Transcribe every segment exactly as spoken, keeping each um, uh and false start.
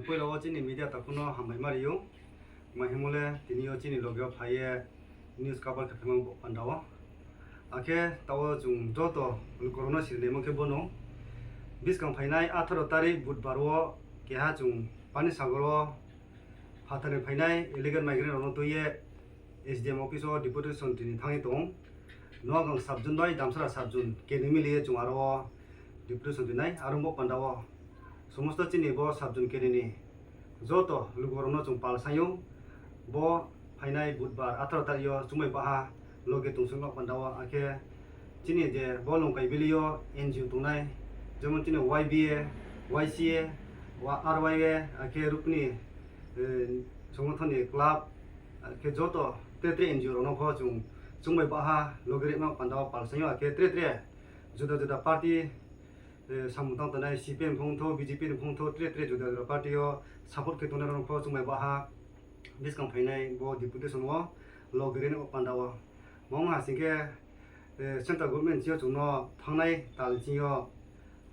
Puila o chini media takhukno hambai ma rio. Tma himole tini o chini loge o phaiye news cover khe thangma bo panda o. Akhe tao chwng joto lukurokno siri naima khe bono. Bwskang phainai atharo tarik budbar o keha chwng Panisagar o phatharni phainai illegal migrant rokno twiye S D M office o deputation tini thangwi tongo. Noagang sub zone bai Damsara sub zone keni miliye chwng aro o deputation rinai, aro bo panda o somosto chini bo sub zone keni ni joto lukurokno chwng pal saio. Bo phainai budbar atharo tarik o chwngbai baha loge tungsuk nok panda o, akhe chini je bo Longkai valley o N G O tongnai, jemon chini Y B A, Y C A, wa-, R Y A, akhe Rukni, eh, songothon ni club, akhe joto tre tre N G O rokno pho chwng chwngbai baha loge rikma panda o pal saio, akhe tre tre juda juda party, eh, samung tang tongnai C P M phung tho, B J P ni phung tho, tre tre juda juda party o support khe tongnai rokno pho chwngbai baha bwskang phainai bo deputation o loge rikma panda o. Mong hasing khe, eh, central government sio chwngno thangnai tal sio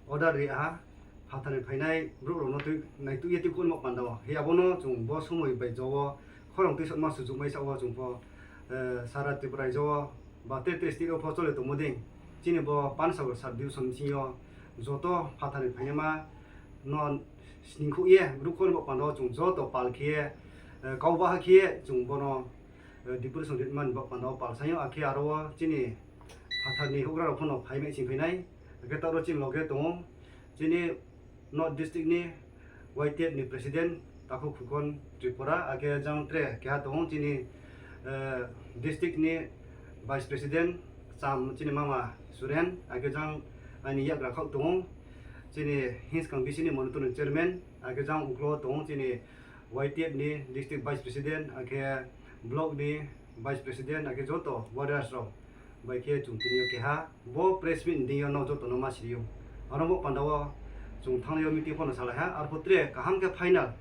order ri aha, phatharni phainai borok rokno twi naitukya twi khulmo panda o. He abono chwng bo somoi bai jo o khorang twi sokma suchukmai sa o chwng pho, eh, sara Tripura rajyo o ba tre tre state o pho chole tongmo ding. Chini bo Panisagar sub division sio joto phatharni phainai ma no sning khuk ye borok khulmo panda o chwng joto pal khe, eh, kau baha khe chwng bono eh, deputation ritmani bo panda o pal saio, akhe aro o chini phatharni houhgra rok phano phai meching phainai, akhe toro chini loge tongo chini North District ni Y T F ni President Takhuk Khukon Tripura, akhe jang tre keha tongo chini, eh, district ni Vice President Cham chini mama Suren, akhe jang ani yagra khak tongo chini Hinskang B C ni Monitor ni Chairman, akhe jang uklo tongo chini Y T F ni District Vice President, akhe Block ni Vice President, akhe joto warriors rok bai khe chwng tini o keha bo press meet ni yo no joto no ma siri o. Aro bo panda o chwng thang yo meeting phano salai ha, arphuh tre kaham khe final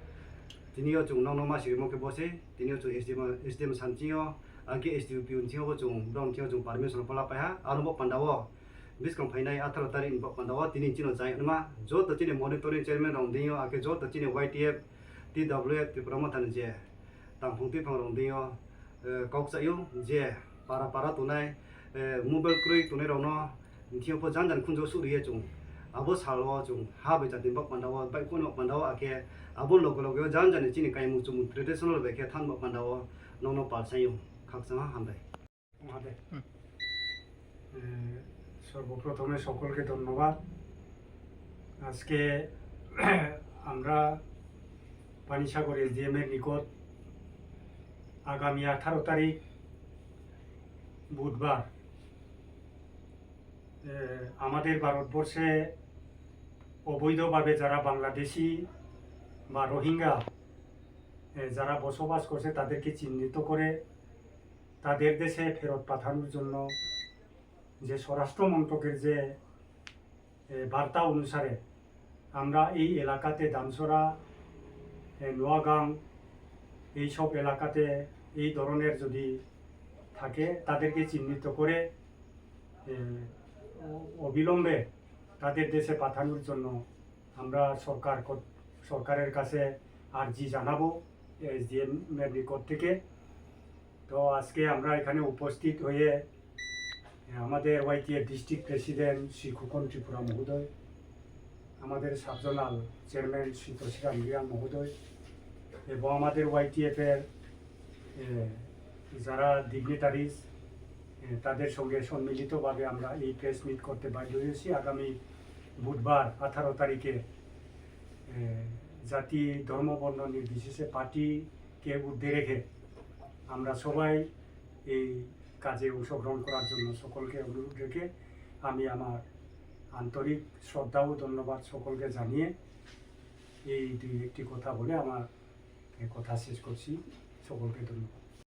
tini o chwng no no ma siri mo khe bo se tini o chwng S D M, S D M sanchi o, akhe S D O P unchi o bo chwng brom chi o chwng permission pala pai ha, aro bo panda o bwskang phainai atharo tarik ni bo panda o tini chini o jai nima joto chini monitoring chairman rok ding yo, akhe joto chini Y T F, T W F Tripura Motha ni je tangphung twiphang rok ding yo, eh, kok cha yo je para para tongnai, eh, mobile kwrwi tongnai rok no thio pho jan jan khunjo su ri ye chwng abo sal o chwng ha bai jati bo panda o bai kono panda o, akhe abo loge loge o jan jan ni chini kaimung chumung traditional bai khe than bo panda o nokno pal sai yo khakchangma hambai. Mahadev. হুম। এ, সর্বপ্রথমে সকলকে ধন্যবাদ। আজকে আমরা পানিসাগর এসডিএম এর নিকট আগামী আঠারো তারিখ বুধবার, এ, আমাদের ভারতবর্ষে অবৈধভাবে যারা বাংলাদেশি বা রোহিঙ্গা, এ, যারা বসবাস করছে তাদেরকে চিহ্নিত করে তাদের দেশে ফেরত পাঠানোর জন্য যে স্বরাষ্ট্র মন্ত্রকের যে, এ, বার্তা অনুসারে আমরা এই এলাকাতে দামছড়া, এ, নোয়াগাং এইসব এলাকাতে এই ধরনের যদি থাকে তাদেরকে চিহ্নিত করে, এ, অ-, অবিলম্বে তাদের দেশে পাঠানোর জন্য আমরা সরকার কর-, সরকারের কাছে আর্জি জানাবো এসডিএম এর নিকট থেকে। তো আজকে আমরা এখানে উপস্থিত হয়ে আমাদের ওয়াইটিএফ ডিস্ট্রিক্ট প্রেসিডেন্ট শ্রী খোকন ত্রিপুরা মহোদয়, আমাদের সাব জোনাল চেয়ারম্যান শ্রী তসিরাম রিয়া মহোদয় এবং আমাদের ওয়াইটিএফ এর, এ, যারা ডিগনিটারিজ, এ, তাদের সঙ্গে সম্মিলিতভাবে আমরা এই প্রেস মিট করতে বাধ্য হয়েছি। আগামী বুধবার আঠারো তারিখে, এ, জাতি, ধর্ম, বর্ণ নির্বিশেষে পার্টিকে ঊর্ধ্বে রেখে আমরা সবাই এই কাজে অংশগ্রহণ করার জন্য সকলকে অনুরোধ রেখে আমি আমার আন্তরিক শ্রদ্ধা ও ধন্যবাদ সকলকে জানিয়ে এই দুই একটি কথা বলে আমার কথা শেষ করছি। সকলকে ধন্যবাদ।